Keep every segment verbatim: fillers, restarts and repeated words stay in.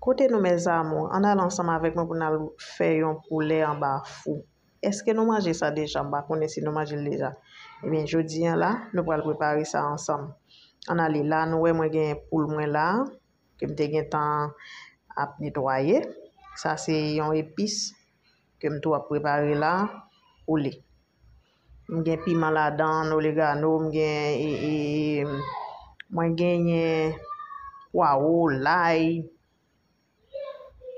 Kote nou, mes amours? Ann al ansanm avèk mwen pou n al fè yon poulè anba fou. Èske nou manje sa deja? M pa konnen si nou manje l deja. Ebyen, jodi a la, nou pral prepare sa ansanm. Ann ale la, nou wè mwen gen poul mwen la, ke m te gentan ap netwaye. Sa se yon epis ke m tou ap prepare la pou li. M gen piman ladan, oregano, m gen, e, e, mwen genyen pwawo, lay,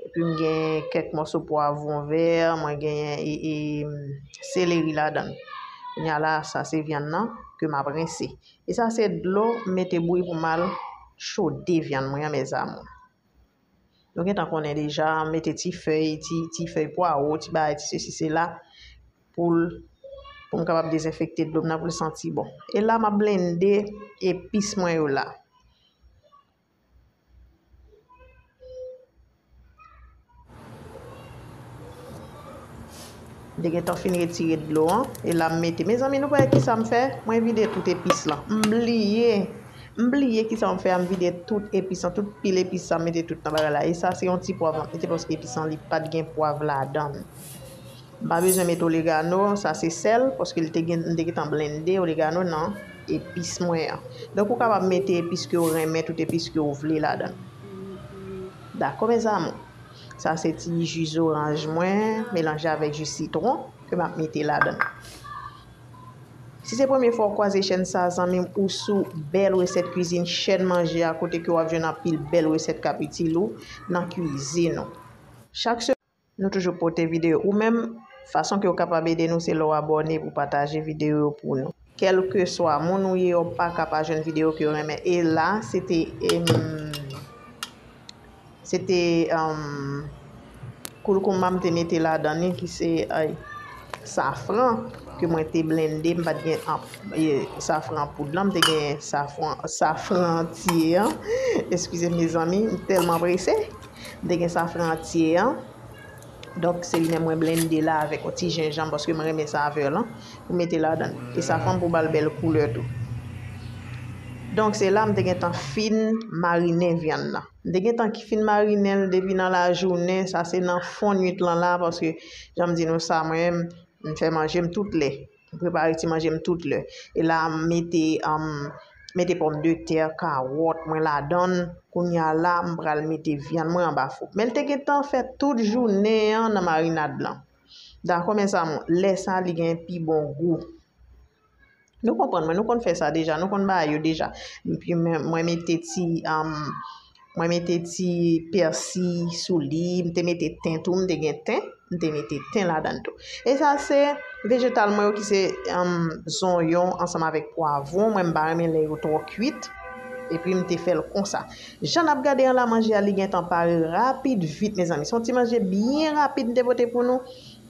epi m gen kèk mòso pwavwon vè, mwen genyen, e, e, seleri ladan. Kounye a la, sa se vyann nan ke m ap rense. E sa se dlo m mete bouyi pou m al chode vyann mwen an, mes amours. Nou gentan konnen deja, m mete ti fèy, ti, ti fèy pwawo, ti bagay, ti sesi, sela, pou l, pou m kapab dezenfekte dlo m nan pou l santi bon. E la, m ap blende epis mwen yo la. M te gentan fin retire dlo an, e la m mete. Mezanmi, nou pa wè kisa m fè? Mwen vide tout epis lan. M bliye. M bliye kisa m fè a, m vide tout epis lan, tout pil epis sa, m mete tout nan bagay la. E sa se yon ti pwav m ap mete paske epis lan li pa t gen pwav ladan l. M pa bezwen mete oregano, sa se sèl, paske li te gen, m te gentan blende oregano nan epis mwen an. Donk, ou kapab mete epis ke w renmen, tout epis ke w vle ladan l. Dakò, mes amours? Sa se ti ji zoranj mwen, melanje avèk ji sitwon ke m ap mete ladan l. Si se premye fwa w kwaze chèn sa, zanmi m, ou sou Bèl Resèt Kwizin, chèn manje a, kote ke w ap jwenn anpil bèl resèt k ap itil ou nan kwizin ou. Chak se-, nou toujou pote videyo. Ou menm, fason ke w kapab ede nou, se lè w abòne pou pataje videyo yo pou nou. Kèlkeswa moun ou ye, w pa ka pa jwenn videyo ke w renmen. E la, se te, em, se te, em, koulkouma m te mete ladan li, ki se, ay, safran ke mwen te blende. M pa t gen anp-, e, safran poud lan, m te gen safran, safran antye an. Eskize m, mezanmi, m tèlman prese. M te gen safran antye an. Donk, se li menm mwen blende la avèk yon ti jenjanm, paske mwen renmen savè lan, pou mete ladan l. E safran pou ba l bèl koulè tou. Donk, se la m te gentan fin marinen vyann nan. M te gentan ki fin marinen l depi nan lajounen, sa se nan fon nwit lan la, paske, jan m di nou sa, mwen, m fè manje m tout lè. M prepare ti manje m tout lè. E la, m mete, um, mete pòmdetè, kawòt mwen ladan l. Kounye a la, m pral mete vyann mwen anba fou. Men l te gentan fè tout jounen an nan marinad lan. Dakò, mes amours, lè sa, li gen pi bon gou. Nou konprann mwen, nou konn fè sa deja, nou konn bagay yo deja. Epi mwen, mwen mete ti, um, mwen mete ti pèsi sou li, m te mete ten tou, m te gen ten, m te mete ten ladan l tou. E sa se vejetal mwen yo ki se, um, zonyon ansanm avèk pwavwon. Mwen m pa renmen lè yo twò kwit. Epi m te fè l konsa. Jan n ap gade an la, manje a li gentan pare rapid vit, mezanmi. Se yon ti manje byen rapid m te pote pou nou.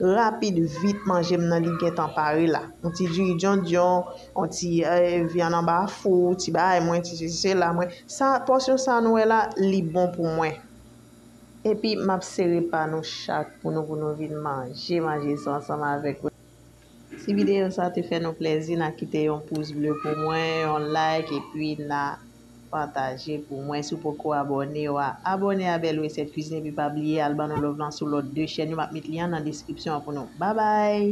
Rapid vit manje m nan li gentan pare la. Yon ti diri dyondyon, yon ti, eh, vyann anba fou, ti bagay mwen, ti sesi sela mwen. Sa, pòsyon sa nou wè la, li bon pou mwen. Epi, m ap sere pa nou chak pou nou, pou nou vin manje, manje sa ansanm avèk mwen. Si videyo sa te fè nou plèzi, n a kite yon pous ble pou mwen, yon like, epi n a pataje pou mwen. Si w poko abòne, w a abòne a Bèl Resèt Kwizin, epi pa bliye al ban nou love lan sou lòt de chèn yo. M ap met lyen an nan deskripsyon an pou nou. Babay!